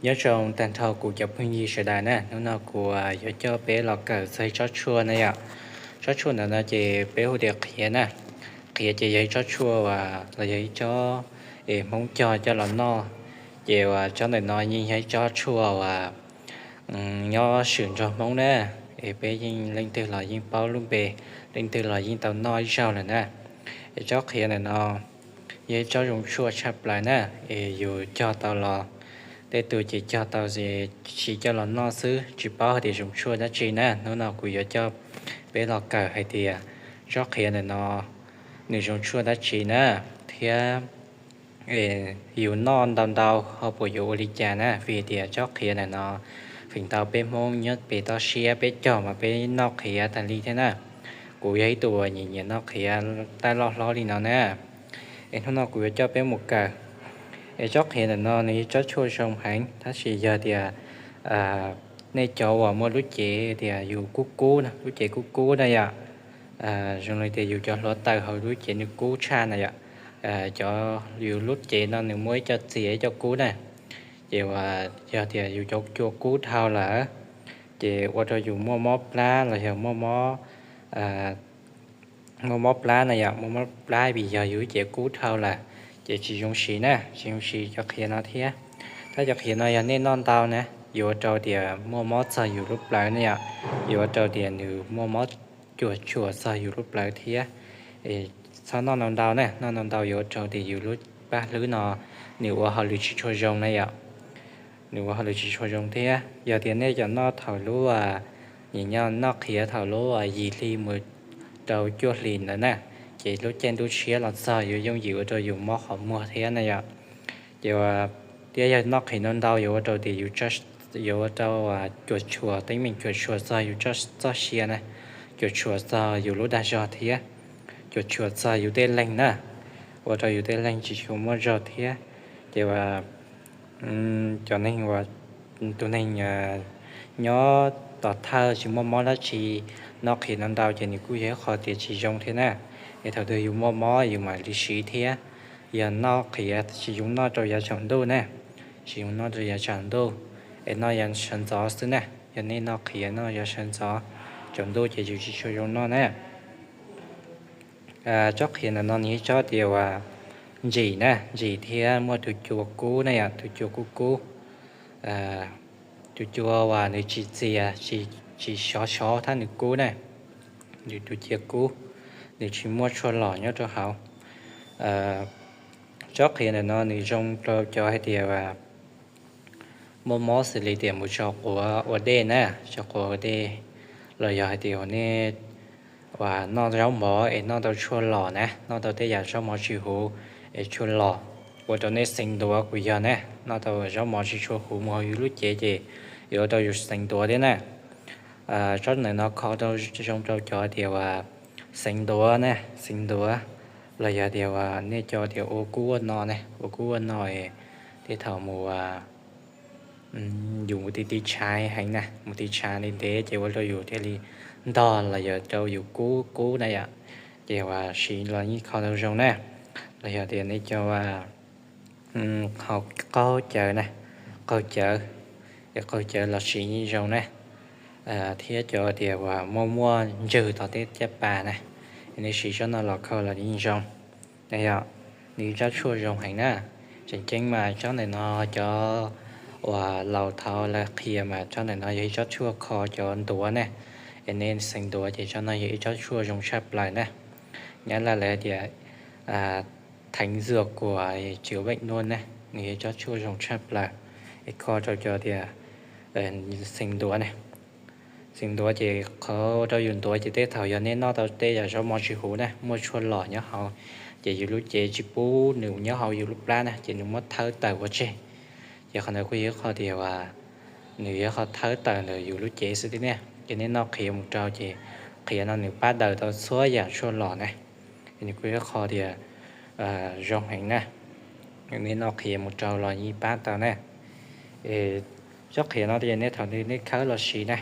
Nyob zoo tag nrho kuv cov phooj ywg sawv daws na, hnub no kuv yuav coj peb los kawm txog ib tsob tshuaj na yom. Tsob tshuaj ntawm no ces peb hu tias qhiav na. Qhiav ces yog ib tsob tshuaj uas los yog ib tsob es Hmoob cog coj los noj, ces uas tsob ntawm no yeej yog ib tsob tshuaj uas nyob swm nrog Hmoob na, es peb yeej leej twg los yeej paub lub npe, leej twg los yeej tau noj ib zaug lawm na. Es tsob qhiav ntawm no yog ib tsob zoo tshuaj tshaj plaws na, es yus cog tau los tej tus ces cog tau es siv coj los noj xwb, tsis paub hais tias zoo tshuaj dab tsi na. Hnub no kuv yuav coj peb los kawm hais tias tsob qhiav ntawm no nws zoo tshuaj dab tsi na, thiab yus noj ntau ntau ho puas yuav ua li cas na, vim tias tsob qhiav ntawm no feem ntau peb Hmoob nyob pem toj siab peb cog mas peb noj qhiav tag li thiab na. Kuv yog ib tug uas nyiam nyiam noj qhiav tab loj hlob li no na. Es hnub no kuv yuav coj peb mus kawm. Es tsob qhiav ntawm no nws yog tsob tshuaj zoo heev, tab sis yog tias nej cov uas muaj lub cev tias yus kub kub, lub cev kub kub na yom, zoo li tias yus cov hluav taws hauv lub cev nws kub tshaj na yom, cov yus lub cev no nws muaj ib co txias ib co kub na, ces uas yog tias yus cov cua kub dhau lawm, ces ua rau yus muaj mob plab los yog muaj mob plab na yom, muaj mob plab vim yog yus lub cev kub dhau lawm, ces tsis zoo siv na, tsis zoo siv cov qhiav no thiab. Tab cov qhiav no yog nej noj ntau na, yuav ua rau tias muaj mob txog yus lub plawv na yom, yuav ua rau tias nws muaj mob cuam tshuam txog yus lub plawv thiab. Txhob noj ntau ntau na, noj ntau ntau yuav ua rau tias yus lub paj hlwb no nws ua hauj lwm tsis tshua zoo na yom, nws ua hauj lwm tsis tshua zoo thiab. Yog tias nej cov noj thaum lub, nyiam noj qhiav thaum lub yim hli mus rau cuaj hlis ntawd na, ces lub caij ntuj tshiab los txog yuav yooj yim ua rau yus mob qhov muag thiab na yom. Ces thiab yog noj qhiav ntau ntau yuav ua rau tias yus, yuav ua rau cuam tshuam, teeb meem cuam tshuam txog yus txoj sia na, cuam tshuam txog yus lub dag zog thiab, cuam tshuam txog yus tej leeg na, ua rau yus tej leeg tsis tshua muaj zog thiab. Ces cov neeg uas, tus neeg nyob tom thawj tsis muaj mob dab tsi, noj qhiav ntau ntau ces nws kuj yog ib qho tias tsis zoo thiab na. Es thaum twg yus muaj mob yus mam li siv thiab. Yog noj qhiav tsis zoo noj rau yav tsaus ntuj na, tsis zoo noj rau yav tsaus ntuj, es noj yav sawv ntxov xwb na. Yog nej noj qhiav noj yav sawv ntxov, tsaus ntuj ces yus tsis tshua zoo noj na. Tsob qhiav ntawm no nws yog ib tsob tias uas ntsim na, ntsim thiab muaj tus cua kub na yom, tus cua kub kub, tus cua uas nws tsis txias, tsis sov sov thiab nws kub na, nws tus cua kub, nws tsis muaj tshuaj lom nyob rau hauv. Tsob qhiav ntawm no nws zoo rau cov hais tias muaj mob xws li tias mus tso quav ua dej na, tso quav ua dej, los yog hais tias nej uas noj zaub mov es noj tau tshuaj lom na, noj tau tej yam zaub mov tsis huv es tshuaj lom, ua rau nej xeev ntuav kuj yog na, noj tau zaub mov tsis tshua huv mus hauv yus lub cev ces yuav ua rau yus xeev ntuav thiab na. Tsob ntawm no kho zoo rau cov tias uas xeev ntuav na, xeev ntuav, los yog tias uas nej cov tias ua kub ua no na, ua kub ua no es tej thaum mus yus mus tiv tiv tshav heev na, mus tiv tshav ntev ntev ces ua rau yus thiaj li ntog los yog rau yus kub kub na yom, ces uas siv los yeej kho tau zoo na. Los yog tias nej cov uas qaug cawv na, qaug cawv, es qaug cawv los siv yeej zoo na. Thiab cov tias uas muaj muaj ntswg tom tej caj pas na, nej siv tsob no los kho los yeej zoo na yom. Nws yog tsob tshuaj zoo heev na. Tseem ceeb mas tsob ntawm no cov uas laus thaud lawv qhia mas tsob ntawm no yog ib tsob tshuaj kho cov ntuav na, es nej xeev ntuav ces tsob no yog ib tsob tshuaj zoo tshaj plaws na. Nyab laj lawv tias theev zuag kuas tsis veej nuaj na, nws yog ib tsob tshuaj zoo tshaj plaws, es kho rau cov tias xeev ntuav na. Xeev ntuav ces qhov rau yus ntuav ces tej thaum yog nej noj tau tej yam zaub mov tsis huv na, muaj tshuaj lom nyob hauv, ces yus lub cev tsis pub nws nyob hauv yus lub plab na, ces nws muab thawb tawm ua tseg. Ces qhov ntawd kuj yog ib qho tias uas nws yog qhov thawb tawm ntawm yus lub cev xwb thiab na. Ces nej noj qhiav mus rau ces qhiav no nws pab daws tau txhua yam tshuaj lom na. Ces nws kuj yog qho tias zoo heev na. Nej noj qhiav mus rau los yeej pab tau na. Tsob qhiav no ces nej thaum nej khawb los siv na,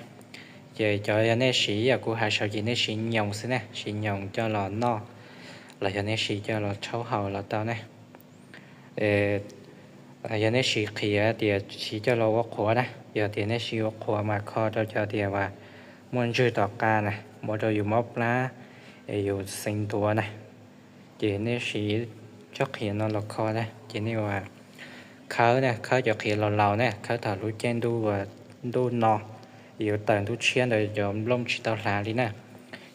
ces cov yog nej siv ib yam kuv hais saud ces nej siv nyoos xwb na, siv nyoos coj los noj, los yog nej siv coj los rhaub haus los tau na. Yog nej siv qhiav tias siv coj los ua qhuav na, yog tias nej siv ua qhuav mas kho rau cov tias uas muaj ntswg tom qab na, ua rau yus mob plab, es yus xeev ntuav na, ces nej siv tsob qhiav no los kho na, ces nej ua khawb na, khawb cov qhiav laus laus na, khawb thaum lub caij ntuj no, yus tawm ntuj tshiab ntawd cov nplooj tsis tau hlav li na.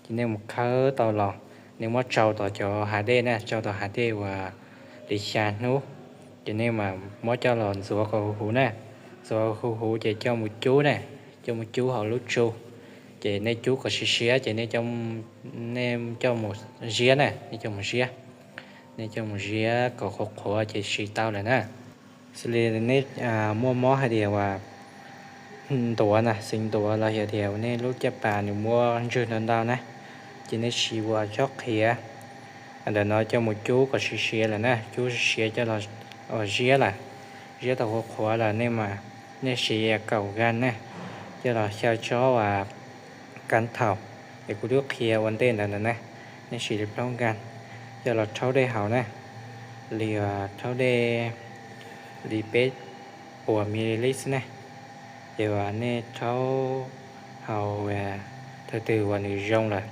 Ces nej mus khawb tau los, nej muab tsau tom cov hav dej na, tsau tom hav dej uas li xya hnub, ces nej mam muab coj los ntxuav kom huv huv na, ntxuav huv huv ces coj mus cub na, coj mus cub hauv lub tsu, ces nej cub kom siav siav ces nej coj mus ziab na, nej coj mus ziab, nej coj mus ziab kom qhuav qhuav ces siv tau lawm na. Xws li nej muaj mob hais tias uas ntuav na, xeev ntuav los yog tias nej lub caj pas nws muaj ntswg ntau ntau na, ces nej siv ua tsob qhiav ntawm no coj mus cub kom siav siav lawm na, cub siav coj los ua ziab lawm, ziab tau qhuav qhuav lawm nej mam, nej siv kaum ga na, coj los xyaw tsob uas kav thaum, es kuv twb qhia ua ntej ntawd na, nej siv li plaub ga, coj los rhaub dej haus na, li rhaub dej li peb puas mili li xwb ne, ces uas nej rhaub haus, thaum twg uas nws zoo lawm,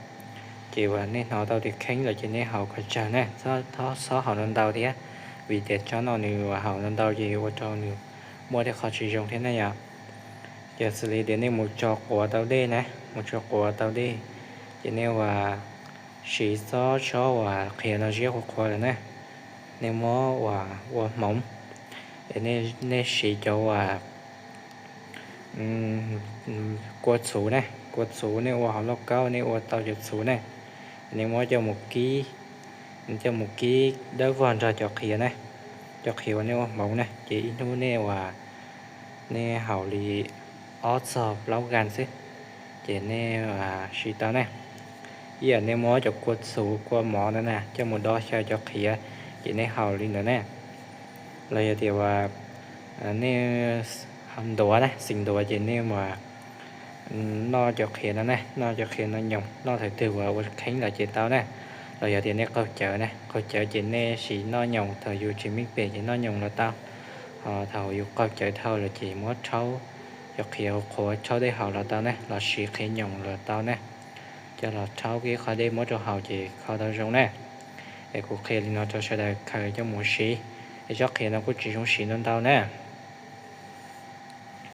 ces uas nej hnov tau tias kheeb lawm ces nej haus kom tsawg na, txhob haus ntau ntau thiab, vim tias tsob no nws uas haus ntau ntau ces ua rau nws muaj tej qho tsis zoo thiab na yom. Ces xws li tias nej mus tso quav tau dej na, mus tso quav tau dej, ces nej uas siv txhob tsob uas qhiav no ziab qhuav qhuav lawm na, nej muab uas ua hmoov, es nej siv cov uas kua txhuv na, kua txhuv nej ua hauv lauj kaub nej ua tau cov txhuv na, nej muab coj mus kib, coj mus kib dawb vog nrog cov qhiav na, cov qhiav uas nej ua hmoov na, ces ib hnub nej uas nej haus li ob txog plaub ga xwb, ces nej siv tau na. Ib yam nej muab cov kua txhuv kua mov ntawd na coj mus do xyaw cov qhiav, ces nej haus li ntawd na. Los yog tias uas nej ntuav na, xeev ntuav ces nej mus noj cov qhiav no na, noj cov qhiav no nyoos, noj thaum twg uas ua kheeb lawm ces tau na. Los yog tias nej qaug cawv na, qaug cawv ces nej siv noj nyoos thaum yus tsis meej pem ces noj nyoos los tau. Ho thaum yus qaug cawv dhau lawm ces muab rhaub cov qhiav qhuav rhaub dej haus los tau na, los siv qhiav nyoos los tau na, coj los rhaub ib qho dej muab rau haus ces kho tau zoo na. Es kuv qhia li no rau sawv daws khaws coj mus siv, es tsob qhiav no kuj tsis zoo siv ntau ntau na.